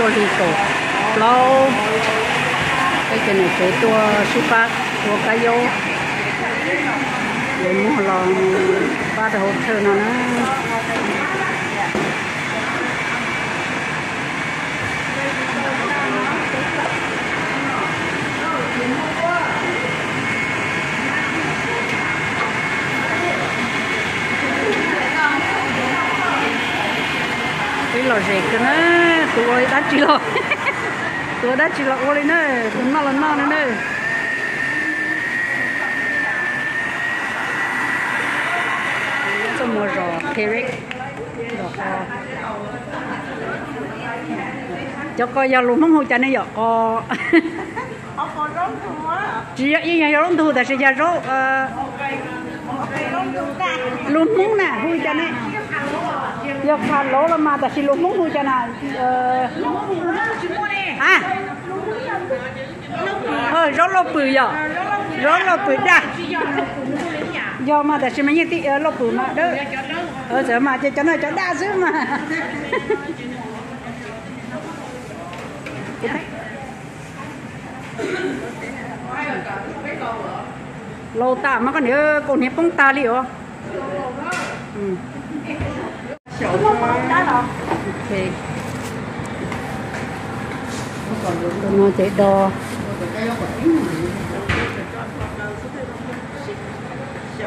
Tuaj li kaum plaub, peb cov niam tsev tuaj sib pab ua kab yaub, yuav muag los pab rau hauv thawj no na. Peb lom zem kawg na, tus ua dab tsi los, tus ua dab tsi los ua li na, tus noj los noj li na. Txoj muag zos Kherek. Cov ko yog lus Hmoob hu cas ne yom? Qos. Tsis yog, yeej yog zaub ntug tab sis yog zaub, lus Hmoob na hu cas ne? Yog kha lauv los mas tab sis lus Hmoob hu cas na? A, zaub lauj pwm yom, zaub lauj pwm daj. Yog mas tab sis mas yeej tib lauj pwm mas dawb. Txawm mas ces cov no cov daj xwb mas. Laus tas mas koj niam kaus hniav poob tag li os. Tus no ces do.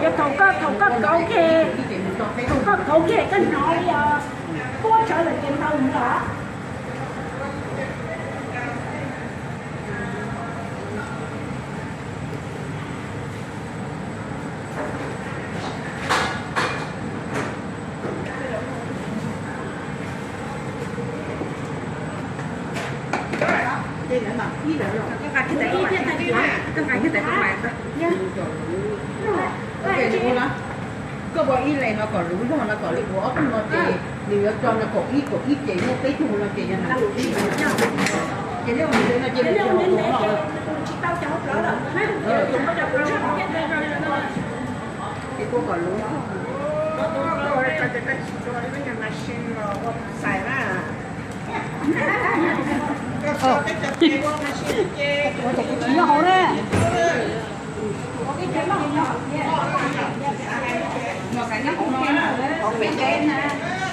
Yog thaum koj, thaum koj kauv ke, thaum koj kauv ke koj hnov li os, puab tsawv lawm ces ntau mus los. Koj ua ib leeg no kom luv zog no kom li kuv ob tug no ces nws yuav tso no kaum ib kaum ib ces muaj peb tug no ces yog na. Ces nej ua ntev no ces nws tsis haum kuv no. Ces koj kom luv zog. Ua cas kuv tsis nyob hauv na.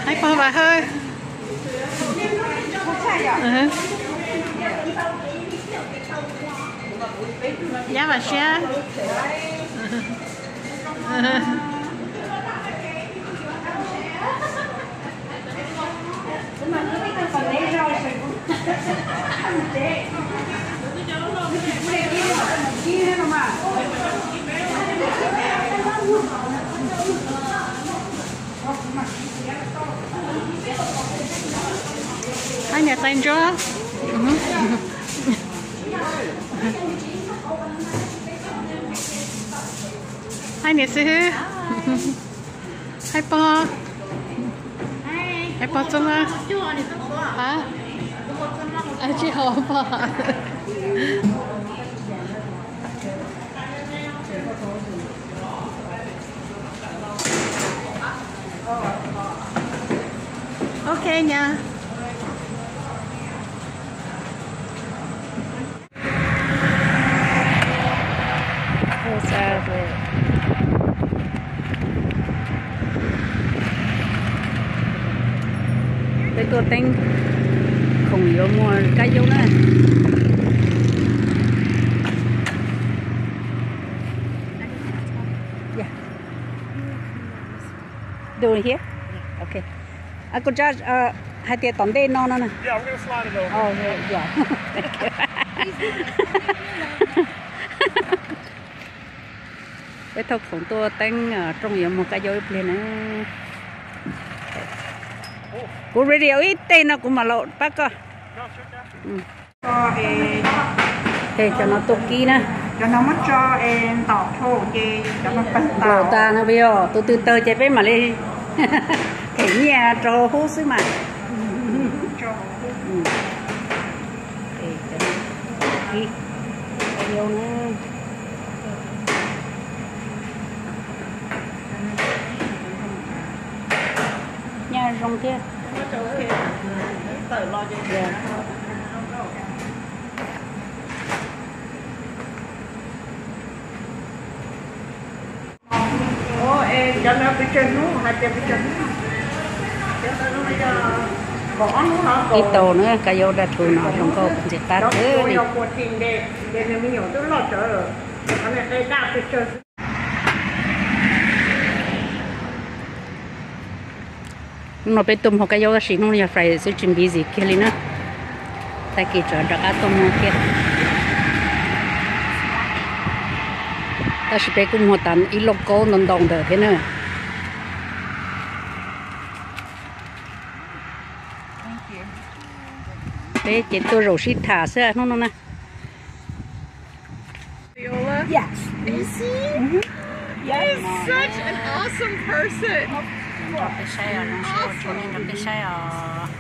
Hais pog Vam Hawj. Yab Vam Siab. Hais niam tais ntsuab. Hais niam xib hwb. Hais pog. Hais pog Txooj a. Tsis haum pog. Ok nyab. Peb tuaj teeb khoom yuav muag kab yaub na. Do here? Ok. Kuv hais tias tom ntej no no na. Peb thauj khoom tuaj teeb rooj yuav muag kab yaub ib pliag na. Kuv ready ib teg no kuv mam los pab koj. Cov no tuaj kib na. Cov no muab tso ntaus dhau ces cov no tawg tas. Ntaus tas no yog tus twg tawg ces peb mam li them nyiaj rau hauv hub xwb mas. Nyiaj zoo thiab. Ib tau na, koj yuav dab tsi no zoo nkauj ntxim qab kawg li. Hnub no peb tuaj muag kab yaub tab sis hnub no yog Friday xwb tsis busy kiag li na. Tag kis tsam rov qab tuaj muag thiab. Tab sis peb kuj muag tas ib lauj kaub ntau ntau ntawm thiab na. Peb ces tuaj zaum sib tham xwb hnub no na. Yes. Is he? Yes. He's such an awesome person. Nrog peb saib os, zoo siab ua tsaug nej nrog peb saib os.